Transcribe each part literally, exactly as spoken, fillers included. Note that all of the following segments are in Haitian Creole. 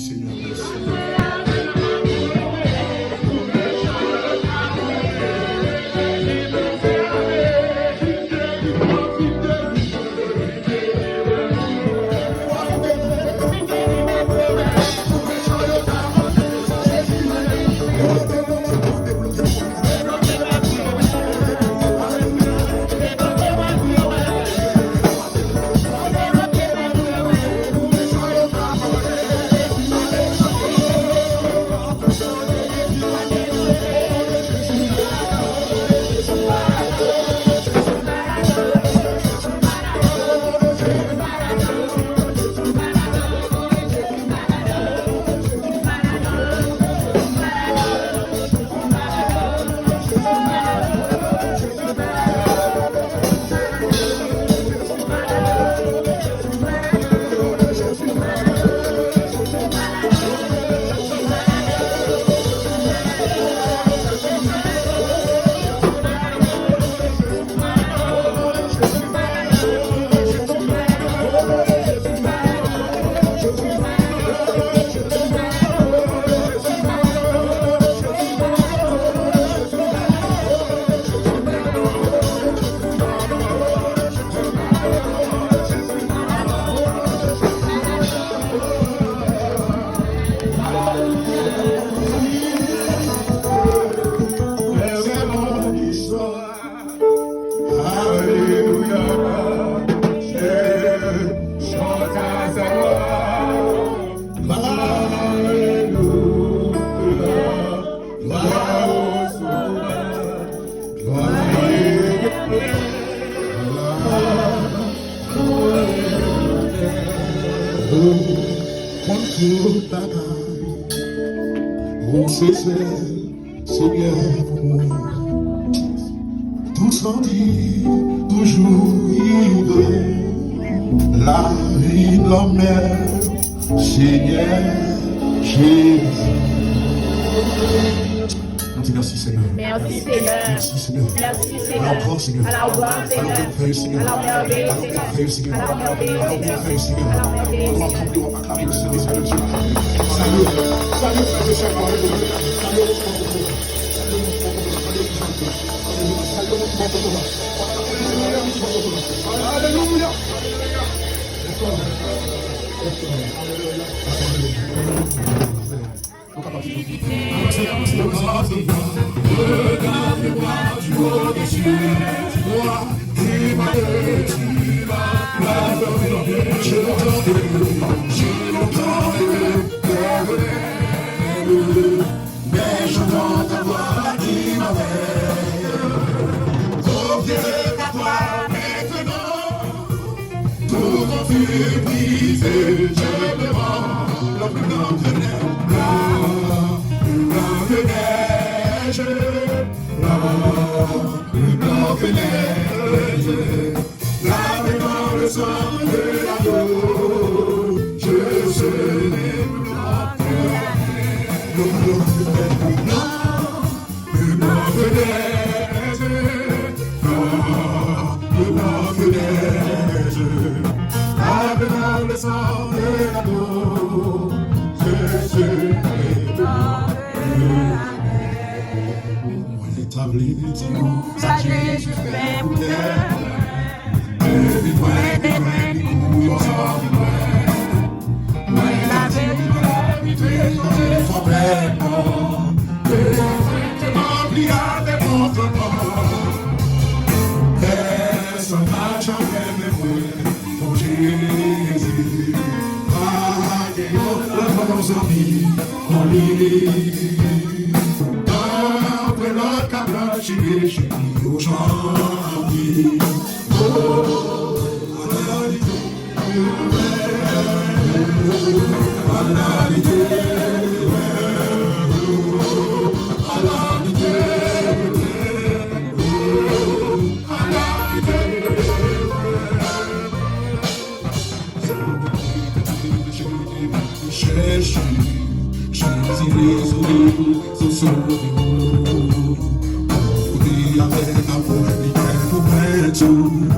Senyè, mèsi. Alelouya, chante sa glwa. Alelouya, glwa o Sovè, glwa o Sovè. Konn tout bagay, ou se sèl Senyè pou mwen. Tout sa w di toujou rive. Lavi, lanmè, Senyè Jezi. Nou di mèsi, Senyè. Mèsi, Senyè. Mèsi, Senyè. Mèsi, Senyè. Ala w gran, Senyè. Ala w gran, Senyè. Ala w gran, Senyè. Ala w mèveye, Senyè. Ala w mèveye, Senyè. Ala w mèveye, Senyè. Ala w gran, Senyè. Ala w mèveye, Senyè. Ala w mèveye, Senyè. Ala w mèveye, Senyè. Salye, salye frè e sè mwen yo. Salye yo. Alelouya. Mais j'entends ta voix qui m'appelle. Au pied de ta croix, maintenant, tout mon fil brisé, je me rends. L'homme blanc que neige, blanc, blanc que neige, blanc, blanc que neige. Lavé dans le sang de l'agneau, je serai plus blanc que neige. Plus blanc que neige, blanc, plus blanc que neige. Lavé dans le sang de l'agneau, je serai plus blanc que neige. Mwen ta vle di w sa Jezi fè pou kè mwen. Depi mwen te mwen li kou yon sòt mwen. Mwen la te mwen li te chanje konplètman. Depi mwen te ranpli avèk kontantman. Pèsonn pa janm renmen mwen. Bon Jezi, pa gen yon lòt bon zanmi kon li. Tanpri lòt ka blanchi peche m yo janti. Oh, Chèche, Jezi rezoud ou, sou sove ou. Kote avèk amou li fè pou mwen tou. Men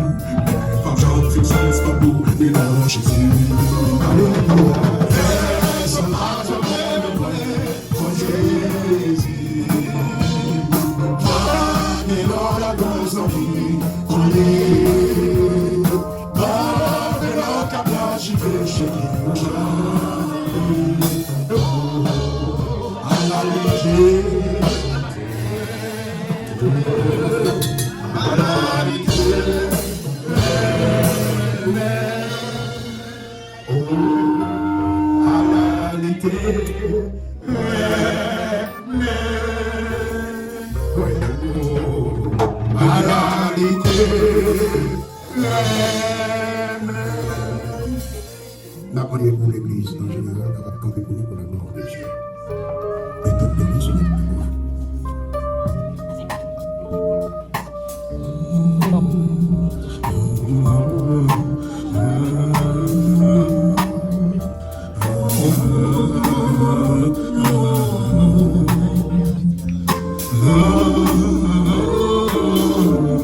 pa janm fin sou fòm ou, men non Jezi. Alelouya. Pèsonn pa Banalite, n ap mande pou legliz an jeneral kapab kanpe pou nou pou la glwa de Dye. E tout legliz sou nèt pou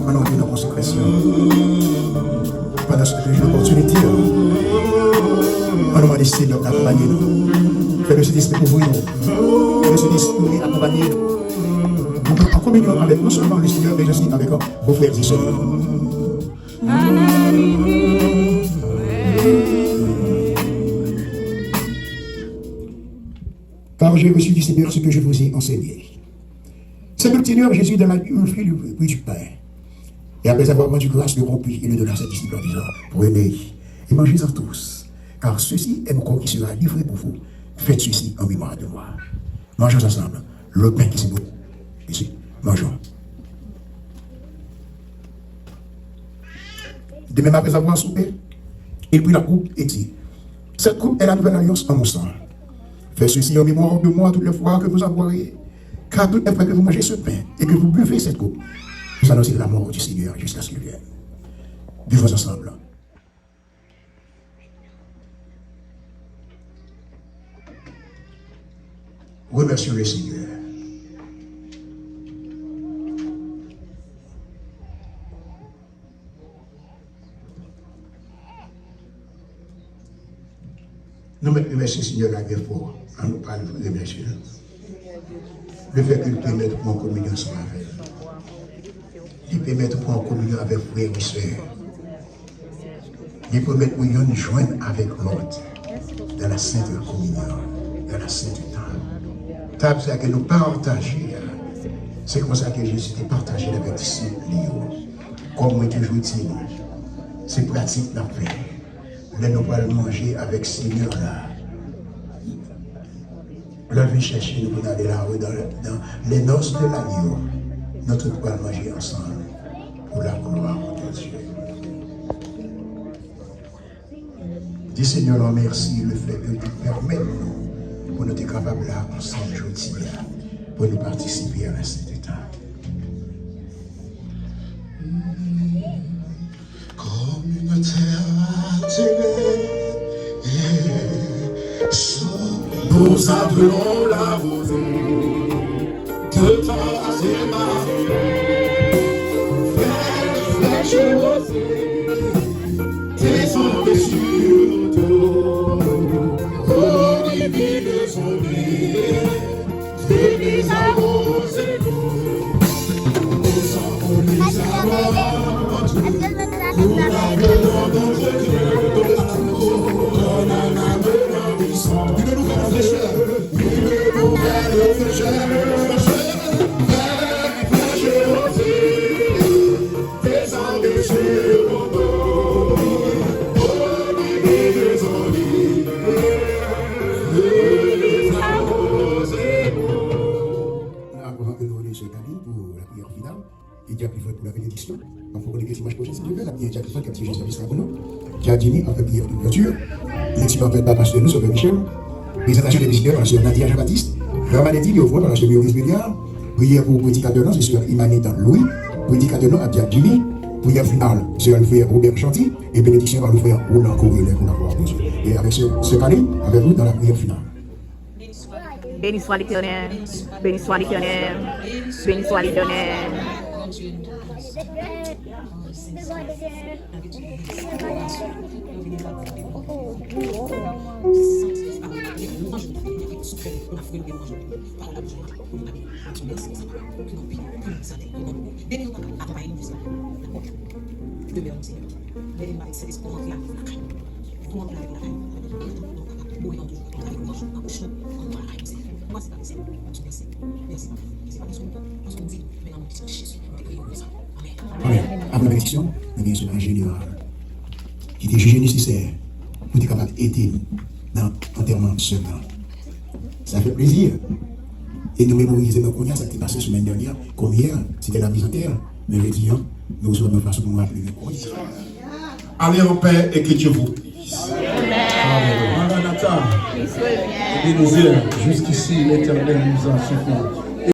Ann antre nan konsekrasyon. Pandan se ke gen lopòtinite, ann nou mande Senyè akonpaye nou. Fè le Sentespri kouvri nou. Fè le Sentespri akonpaye nou. Nou pran kominyon avèk non sèlman le Senyè, men osi avèk vos frères et sœurs. Car j'ai reçu du Seigneur ce que je vous ai enseigné. C'est que le Seigneur Jésus, dans la nuit où il fit le prix du pain, et après avoir rendu grâce, le rompit et le donna à ses disciples en disant, prenez et mangez-en tous, car ceci est mon corps qui sera livré pour vous. Faites ceci en mémoire de moi. Mangeons ensemble le pain qui symbolise. Ici, mangeons. De même, après avoir soupé, il prit la coupe et dit, cette coupe est la nouvelle alliance en mon sang. Faites ceci en mémoire de moi toutes les fois que vous en boirez. Car toutes les fois que vous mangez ce pain et que vous buvez cette coupe, vous annoncez la mort du Seigneur jusqu'à ce qu'il vienne. Buvons ensemble. Remercions le Seigneur. Nou mèt remèsye Senyè la byen fò. Ann nou pale pou remèsye l. Lefètke l pèmèt ou pran kominyon ansanm avè l. Li pèmèt ou pran kominyon avèk frè e sè. Li pèmèt nou youn jwenn avèk lòt dans la sainte communion, dans la sainte table. Tab sa ke nou pataje a, se konsa ke Jezi te pataje l avèk disip li yo. Kòm mwen toujou di nou, se pratik n ap fè. Lè nou pral manje avèk Senyè la, lè l vin chèche nou pou n ale la, wi, dans, dans les noces de l'agneau, nou tout pral manje ansanm pour la gloire de Dieu. Di Senyè la mèsi lefètke li pèmèt nou pou nou te kapab la ansanm jodi a, pou nou patisipe a la sent tab. Communautaire attiré, nous appelons la rosée de ta main. Fais, fais rosée, tes ongles sur nos dos, oh, divine soleil. Avan ke nou rele sè Kali pou lapriyè final e Dyak Clifford pou labenediksyon, n ap fè konnen ke dimanch pwochen, si Dye vle, n ap gen Dyak Clifford k ap dirije sèvis la pou nou. Dyak Jimmy ap fè priyè de louvèti. Lekti ap fèt pa pastè nou, Sovè Michel. Prezantasyon de vizitè pa sè Nadia Jean-Baptiste. Ramanedi Liovre pa pastè Maurice Béliard. Priyè pou predikatè nou, se sè Imanit Louis. Predikatè nou ap Dyak Jimmy. Priyè final, sè Alfred Robert Chanty. E benediksyon pa nou frè Roland Corrélé pou laglwa de Dye. E avèk sè, sè Kali, avèk nou dans la prière finale. Béni soit l'Éternel, béni soit l'Éternel, béni soit l'Éternel. Amèn. Apre benediksyon, nou gen sè Angeline ki te jije nesesè pou te kapab ede nou nan antèman sè m nan. Sa fè plezi. E nou memorize, nou konnen sa ki te pase semèn dènyè, kòm yè, se te la mizantè. Men jodi a, nou resevwa yon fason pou nou raple nou konnen. Allez en paix et que Dieu vous bénisse. Amen. Maranatha, Ebenezer, jusqu'ici l'Éternel nous a secourus.